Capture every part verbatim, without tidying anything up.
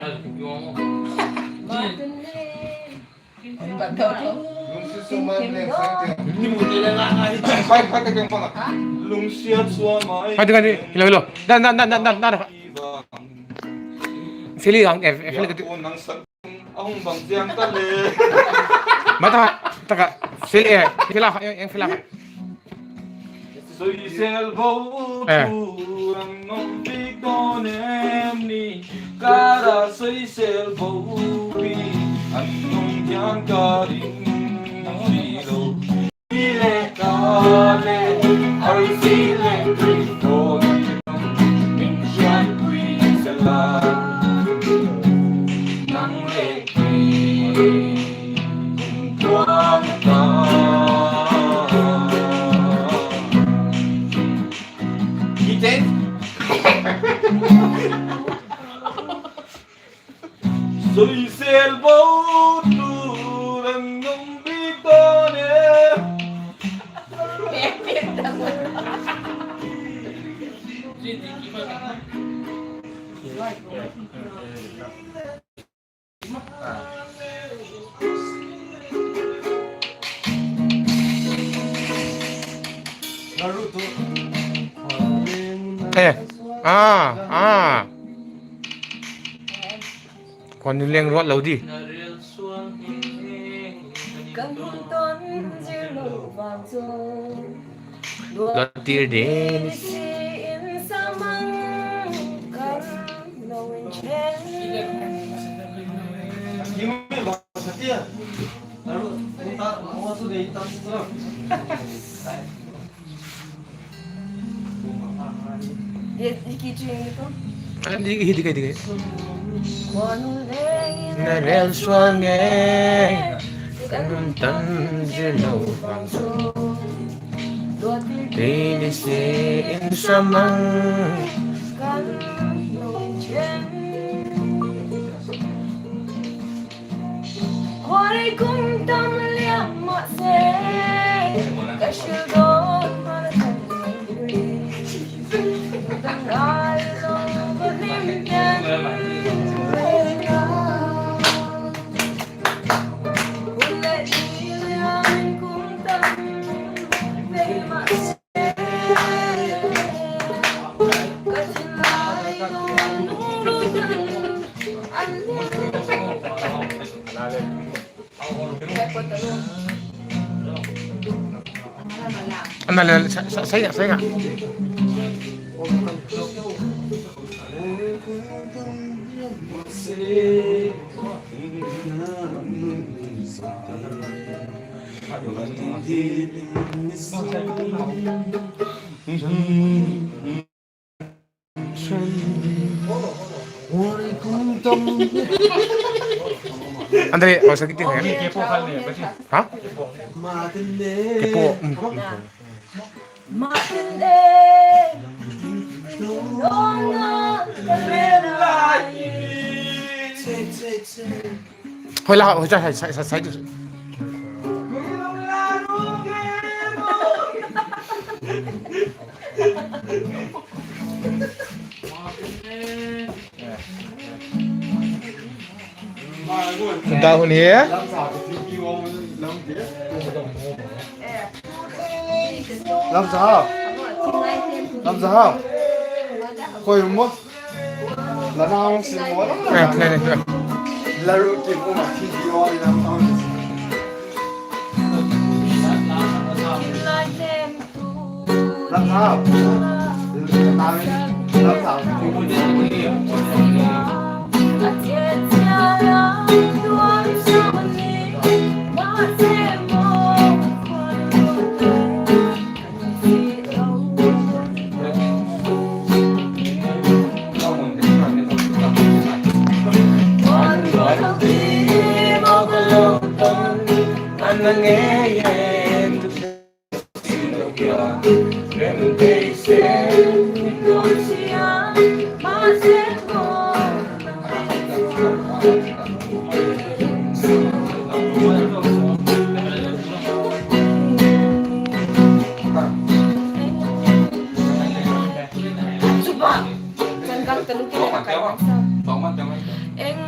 Hilo, hilo. Dan, dan, dan, dan, dan, dan. Fili ang, eh, fili ka ti. Mata, taka, fili, eh, fila, eh, fila. Soisel bo, eh, tu rang nong bik don em ni, kara soisel bo pi, an nong hian ka ding si lo. Pi le ka le, ai si le, pi ko ni, min hian pui se la, nang le pi, kum tuang ta. Ite. Soisel bo tu rang nong bik don em. Eh, ah, ah. Kon leng ruat lo di. Ka hun ton zir lo vang chu, lua tir ding si in sa mang kan lo in chen. Ye, ye ki chu ing ko. Ani hi di kai di kai. Na rel suang e, kan hun tan zir lo vang chu. Ti ni si in sa mang. Khuai kum tam liam ma se, ka sil don ma le kan ri. Dang ai lo ba lim den. Hun le ni le a min kum tam ve ma se. Ana le sa sa sa sa. Andre, o sa kiti ne. Ha? Kepo. Hoi la, hoi sa, sa, sa, sa, sa. Dahun hi. Lamza ha. Lamza ha. Koi mo. La na hung sim mo la. Eh, play, play. La ru ki mo ma ki ki o la na hung sim. Lamza ha. Lamza ha. Chuba, kan gam ka lu ki le ka kai man sa. Eng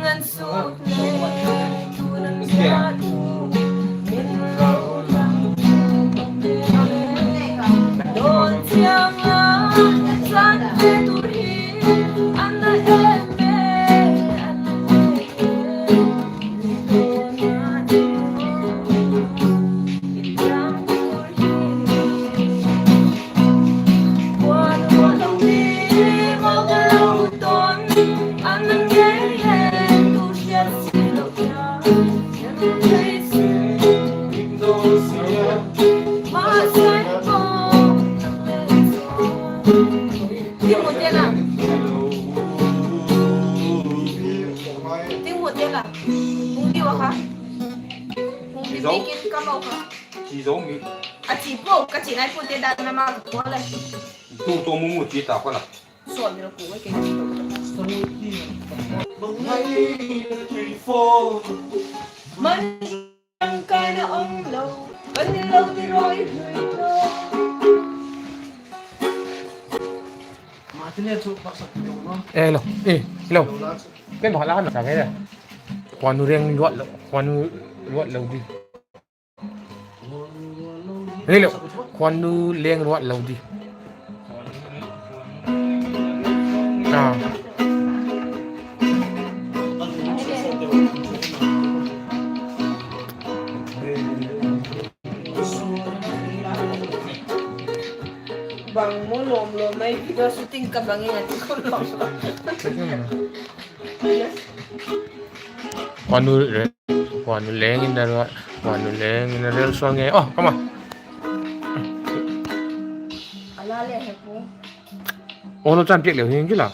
Ti mu te la. Ti mu te la. Hung di wa kha. Hung di bikin ka mau kha. Chi zo mi. A chi po, ka chi nai po te dan na ma ka ko le. Tu to mu mu chi ta ko la. Suan mi lo ku ke. Man. Eh, hello. Eh, hello. Ken ba la na sa ke. Khawnu leng ruat lo, khawnu ruat lo di. Hello. Khawnu leng ruat lo di. Ah. Bang mo lom lom mai video shooting ka bang in a ti ko lom. Khawnu re, khawnu leng in a ruat, khawnu leng in a rel suang e. Oh, come on. Ala le he pu. Oh, lo chan piak leu hin kila.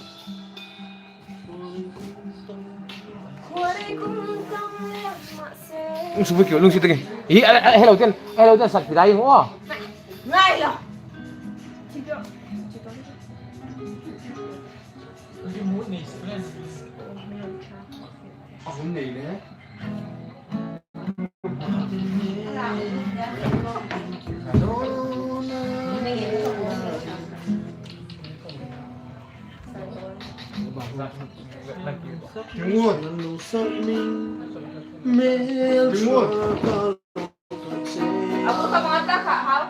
Lungsiat bik, lungsiat bik. Hi, a, a, hello ten, hello ten sak pi dai mo. Ngai lo. A hun nei le. Tingmut. Tingmut. Abu ka mata kha hau.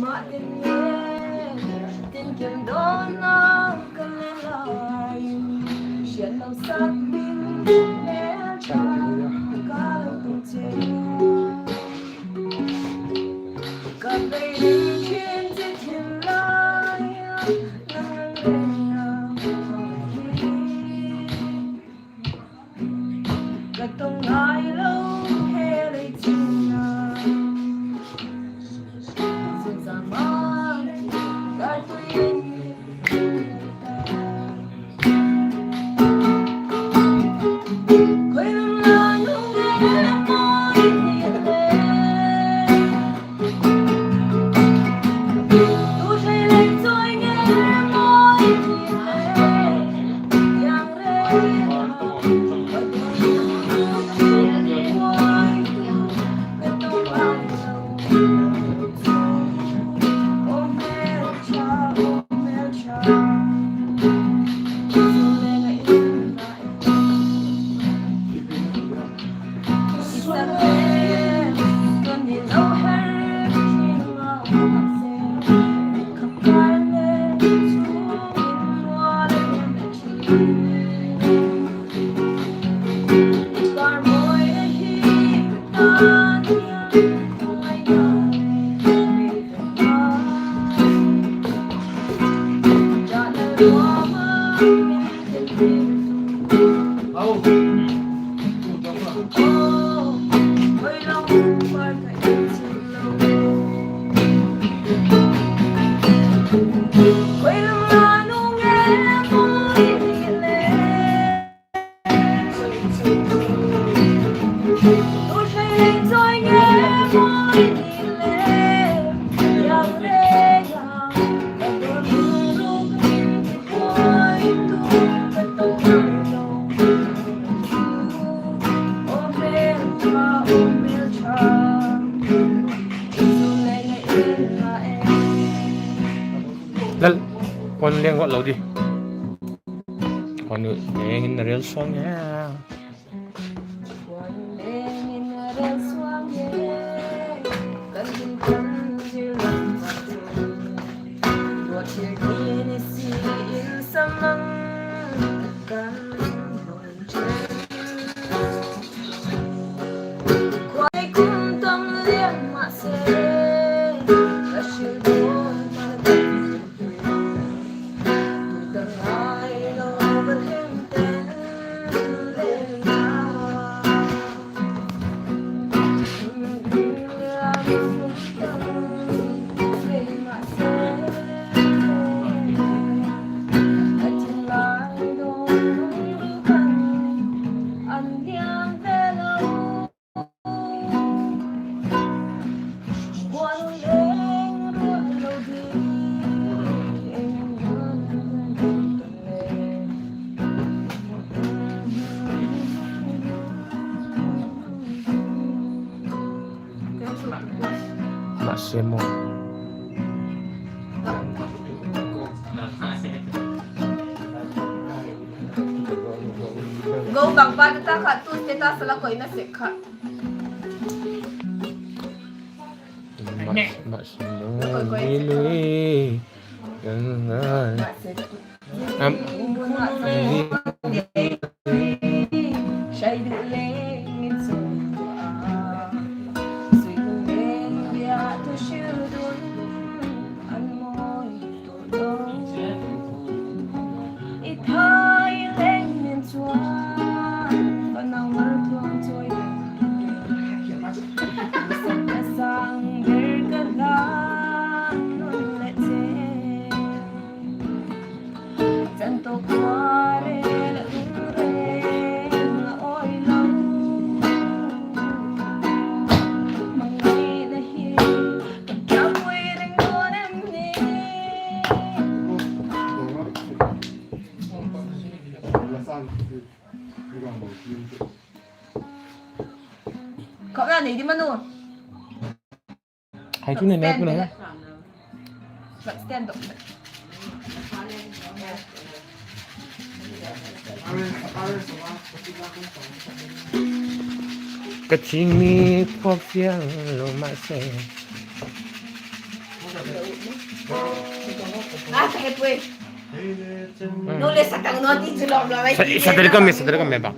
Mate ni. Tin kin don na ka le lai. Sian lo sak ding le cha ka lo tu che. Ka bei ding kin ti thin lai. Nang le na. Ka tong ngai lo he lei chin a. Zun zang ma ka tui. Koi lam la nung e mai ni le. Lal, khawnu leng ruat lo di. Khawnu Leng in a rel suang e. Leng in a rel suang e. Kan in kan zil lam ma chu. Tua thil ni ni si in sa mang kan. Mahse maw. Go bang pa ta kha tu status la koina sek kha. Mahse maw. Koi, koi, koi. Am. Kau na nei di manu. Hai tu ne na tu na. Ka ching mi khua fial lo ma se. A, ka he pui. No le satang no ti chu lom lom ai. Sa-, satang ka me, satang ka me ba.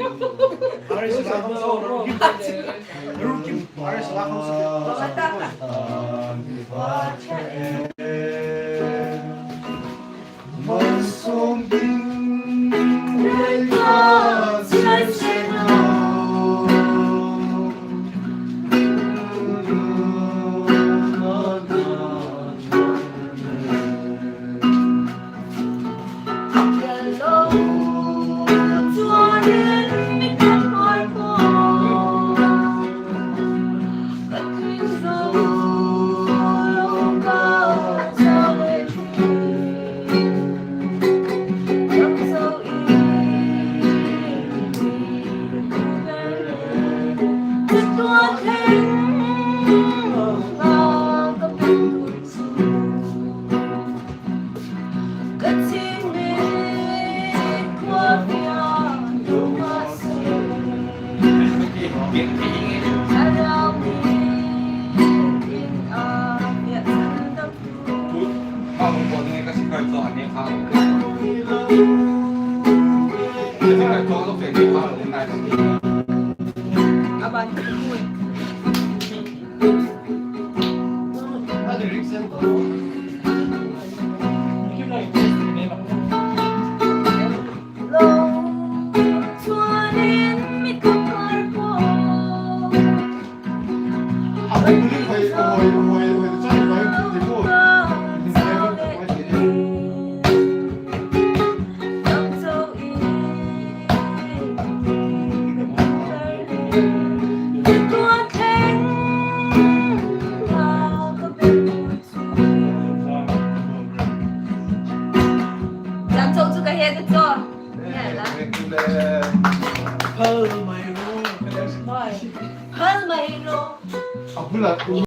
Jan chau chu ka he ta chu. Phal mai ro. Phal mai ro. A bula u